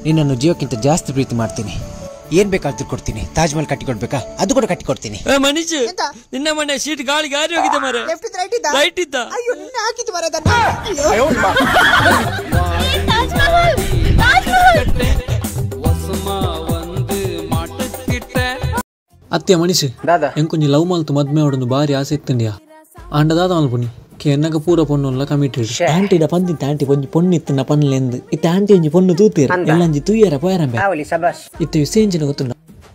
ನಿನ್ನನ್ನು ಜೀವಕ್ಕಿಂತ ಜಾಸ್ತಿ ಪ್ರೀತಿ ಮಾಡ್ತೀನಿ. ಏನ್ ಬೇಕಾದ್ರೂ ಕೊಡ್ತೀನಿ. ತಾಜ್ ಮಹಲ್ ಕಟ್ಟಿಕೊಡ್ಬೇಕಾ? ಅದು ಕೂಡ ಕಟ್ಟಿಕೊಡ್ತೀನಿ. ಮನೀಶ್, ನಿನ್ನ ಮನೆ ಶೀಟ್ ಗಾಳಿ ಗಾರಿ ಹೋಗಿದೆ ಮಾರೆ. ರೈಟ್ ಇದ್ದ. ಅಯ್ಯೋ, ನಿನ್ನ ಹಾಕಿದ್ದು ಮಾರೆ ಅದನ್ನ. ಅತ್ತೆ ಮನೀಶ್, ಎಂಕೊಂಜಿ ಲವ್ ಮಾಲ್ತು ಮದ್ಮೆ ಅವಡೊಂದು ಬಾರಿ ಆಸೆ ಇತ್ತಂಡಿಯಾ. ಆಂಡ ದಾದ ಮಲ್ಪುನಿ ಎನ್ನಗ ಪೂರ ಪೊಣ್ಣುಲ್ಲ ಕಮಿಟೆಡ್. ಆಂಟಿಡ ಪಂದಿತ್ತ ಆಂಟಿ ಒಂಜಿ ಪೊಣ್ಣು ಇತ್ತನ ಪನ್ಲೆಂದು ಇತ್ತ ಆಂಟಿ ಒಂಜಿ ಪೊಣ್ಣು ತೂತೀರ ಎಲ್ಲಂಜಿ ತೂಯರ ಪೋಯರಂಬೆ. ಇತ್ತ ವಿಸೇಂಜಿನ ಗೊತ್ತುಂಡ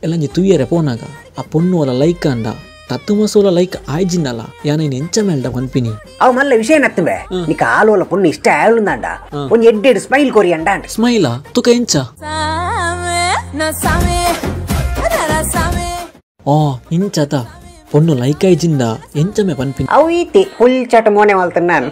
ಎಲ್ಲಂಜಿ ತೂಯರ ಪೋನಾಗ ಆ ಪೊಣ್ಣು ಒಲ ಲೈಕ್ ಅಂಡ ತತ್ತು ಮಸೋಲ ಲೈಕ್ ಆಯ್ಜಿನಲ್ಲ ಯಾನೇನು ಎಂಚ ಮೇಲ್ಡ ಪನ್ಪಿನಿ. ಅವ್ ಮಲ್ಲ ವಿಷಯ ನತ್ತುವೆ ನಿಕ ಆಲೋಲ ಪೊಣ್ಣು ಇಷ್ಟ ಆಳುಂದಾಂಡ ಒಂಜಿ ಎಡ್ಡೆಡ್ ಸ್ಮೈಲ್ ಕೊರಿ ಅಂಡ. ಸ್ಮೈಲಾ ತುಕ ಎಂಚ ಆ ಇಂಚತ ಪೊಣ್ಣು ಲೈಕ್ ಆಯ್ಜಿಂದ ಎಂಚಮೆ ಪನ್ಪಿನಿ. ಅವು ಈತಿ ಫುಲ್ ಚಟ ಮೋನೆ ಮಲ್ತನ ನಾನು.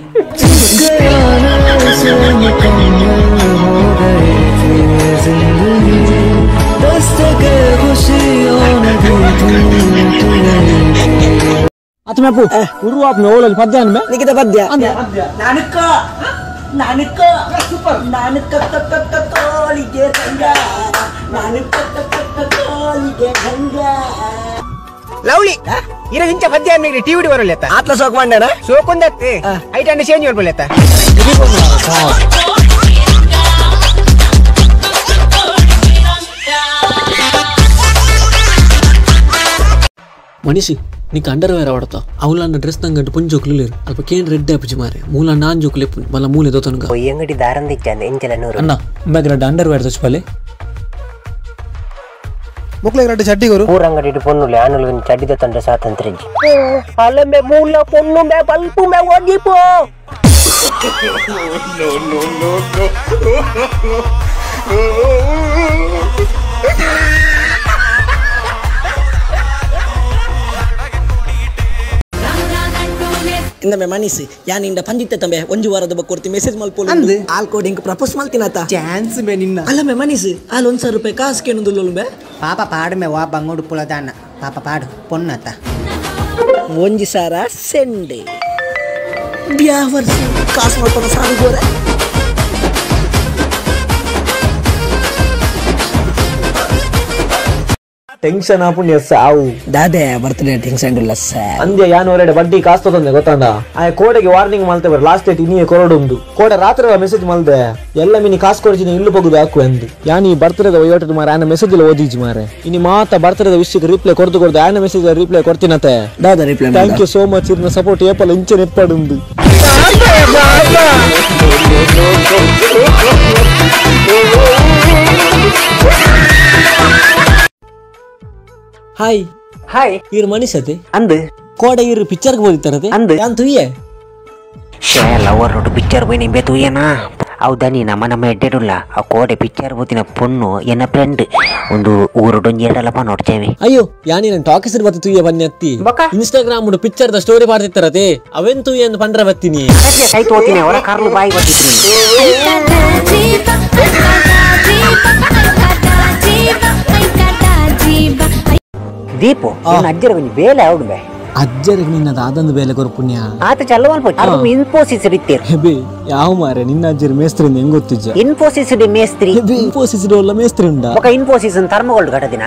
ಅತ್ಮೆ ಉರುವಾಪ್ನ ಓಲಲ್ಲಿ ಪದ್ಯ ಅನ್ಮೆ ನಿಕಿತ ಪದ್ಯ ನಾನಕ್ಕ ನಾನಕ್ಕ ಸೂಪರ್ ನಾನಕ್ಕ ಕೋಳಿಗೆ ಗಂಗ ನಾನಕ್ಕ ಕೋಳಿಗೆ ಗಂಗ. ಲವ್ಲಿ ಇರ ಇಂಚ ಪದ್ಯ ಅನ್ಮೇಲೆ ಟಿವಿ ಬರಲೇತ ಆತ್ಲ ಸೋಕ್ ಮಂಡನ ಸೋಕೊಂದತ್ತೆ ಐಟ್ ಅಂಡ ಚೇಂಜ್ ಮಾಡ್ಬಲೇತ. ಮನೀಶ್, ನಿಕ್ ಅಂಡರ್ ವೇರ್ ಅವಡತ ಅವಲನ್ನ ಡ್ರೆಸ್ ನಂಗಂಟು ಪುಂಜೋಕ್ಲು ಅಲ್ಪ ಕೇನ್ ರೆಡ್ ಆಪುಜಿ ಮಾರೆ ಮೂಲ ನಾನ್ ಜೋಕ್ಲು ಎಪ್ಪುನಿ ಮಲ್ಲ ಮೂಲೆ ದೋತನುಗ ಅಂಗಡಿ ದಾರಂದಿಚ್ಚಾಂದೆ ಎಂಚಲ ನೂರು ಅಣ್ಣ ಬ್ಯಾಗ್ ಅಂಡರ್ ವೇರ್ ದೊಚ್ಪಲೆ ಮುಕ್ಲೆಗ್ ರಡ್ಡು ಚಡ್ಡಿ ಕೊರು ಪೂರ ಅಂಗಡಿ ಪೊನ್ನುಲೆ ಆನುಲು ಚಡ್ಡಿ ದೊತ್ತಂಡ್ರೆ ಸ್ವಾತಂತ್ರ್ಯ ಅಲ್ಲಮೆ ಮೂಲ ಪೊಣ್ಣು ಮೇ ಬಲ್ಪು ಮೇ ಓದಿಪೋ. ಇಂದಮೆ ಮನೀಶ್, ಯಾನಿಂದ ಪಂಜಿತ್ತ ತಂಬೆ ಒಂಜು ವಾರದ ಬಕ್ಕೊರ್ತಿ ಮೆಸೇಜ್ ಮಲ್ಪೋಲು ಅಂದು ಆಲ್ ಕೋಡಿಂಗ್ ಪ್ರಪೋಸ್ ಮಲ್ತಿನಾತ ಚಾನ್ಸ್ ಮೇ ನಿನ್ನ. ಅಲ್ಲಮೆ ಮನೀಶ್, ಆಲ್ 1,000 ರೂಪಾಯಿ ಕಾಸು ಕೇನುದುಲ್ಲೊಲುಂಬೆ. ಪಾಪ ಪಾಡು ಮೇ ವಾ ಬಂಗೋಡು ಪುಲದಾನ ಪಾಪ ಪಾಡು ಪೊನ್ನತ 1,000 ಸೆಂಡೆ ಬ್ಯಾವರ್ಸಿ ಕಾಸು ಮಲ್ಪನ ಸಾರು ಗೋರೆ. ಟೆನ್ಷನ್ ಆಪುಂಡು ಸಾವು ದಾದೆ ಬರ್ತ್ಡೇ ಟೆನ್ಷನ್ ಇಲ್ಲ ಸರ್. ಅಂದ್ಯ ಯಾನ್ ಒರೆಡೆ ಬಡ್ಡಿ ಕಾಸ್ತು ತಂದೆ ಗೊತ್ತಾಂಡ. ಆ ಕೋಡೆಗೆ ವಾರ್ನಿಂಗ್ ಮಲ್ತೆ ಬರ ಲಾಸ್ಟ್ ಡೇಟ್ ಇನ್ನಿಯೇ ಕೊರಡುಂದು ಕೋಡೆ ರಾತ್ರಿ ಮೆಸೇಜ್ ಮಲ್ದೆ ಎಲ್ಲ ಮಿನಿ ಕಾಸು ಕೊಡ್ಜಿನ ಇಲ್ಲು ಬಗುದು ಹಾಕು ಅಂದು. ಯಾನ್ ಈ ಬರ್ತ್ಡೇದ ವಹಿವಾಟು ಮಾರೆ ಆನ ಮೆಸೇಜ್ ಎಲ್ಲ ಓದಿಜಿ ಮಾರೆ. ಇನಿ ಮಾತ ಬರ್ತ್ಡೇದ ವಿಷಯಕ್ಕೆ ರಿಪ್ಲೈ ಕೊರ್ದು ಕೊರ್ದು ಆನ ಮೆಸೇಜ್ ರಿಪ್ಲೈ ಕೊಡ್ತೀನತೆ. ದಾದ reply thank you so much ಇರ್ನ ಸಪೋರ್ಟ್ ಏಪಲ್ ಇಂಚೆ ನೆಪ್ಪಡುಂದು. ಹಾಯ್ ಹಾಯ್ ಇರ್ ಮನೀಶ್ ಅತೆ ಅಂದು ಕೋಡೆ ಇರು ಪಿಕ್ಚರ್ಗೆ ಹೋದಿತ್ತಾರತೆ ಅಂದು ಯಾನ್ ತುಯ್ಯೆ ಶೇ ಲವರ್ ನೋಡು ಪಿಕ್ಚರ್ ಪೋಯಿ ನಿಂಬೆ ತೂಯನಾ ಹೌದಾ ನೀ ನಮ್ಮ ನಮ್ಮ ಎಡ್ಡೆಡುಲ್ಲ ಆ ಕೋಡೆ ಪಿಕ್ಚರ್ ಹೋತಿನ ಪೊಣ್ಣು ಎನ್ನ ಫ್ರೆಂಡ್ ಒಂದು ಊರುಡೊಂಜಿ ಎರಡಲ್ಲಪ್ಪ ನೋಡ್ತೇವೆ. ಅಯ್ಯೋ ಯಾನಿ ನನ್ನ ಟಾಕಿಸ್ ಬತ್ತ ತುಯ್ಯ ಬನ್ನಿ ಅತ್ತಿ Instagram picture the story ಮಾಡ್ತಿತ್ತಾರತೆ ಅವೇನ್ ತುಯ್ಯ ಅಂತ ಪಂಡ್ರ ಬತ್ತೀನಿ. ಕೈ ತೋತೀನಿ ಅವರ ಕಾರ್ಲು ಬಾಯಿ ಬತ್ತಿದ್ದೀನಿ. ದೀಪು ಅಜ್ಜರ ಒಂಜಿ ಬೇಲೆ ಆವುಡುಂಬೆ. ಅಜ್ಜರಿಗೆ ನಿನ್ನ ದಾದಂದು ಬೇಲೆ ಕೊರು ಪುಣ್ಯ ಆತ ಚಲ್ಲವಲ್ಪ ಇನ್ಫೋಸಿಸ್ ಇತ್ತೀರ್ ಹೆಬೆ ಯಾವ ಮಾರೆ ನಿನ್ನ ಅಜ್ಜರ ಮೇಸ್ತ್ರಿಂದ ಹೆಂಗ್ ಗೊತ್ತಿಜ್ಜ? ಇನ್ಫೋಸಿಸ್ ಮೇಸ್ತ್ರಿ ಇನ್ಫೋಸಿಸ್ ಒಲ್ಲ ಮೇಸ್ತ್ರಿ ಉಂಡ ಬೊಕ ಇನ್ಫೋಸಿಸ್ ಥರ್ಮಗೋಲ್ಡ್ ಘಟದಿನ.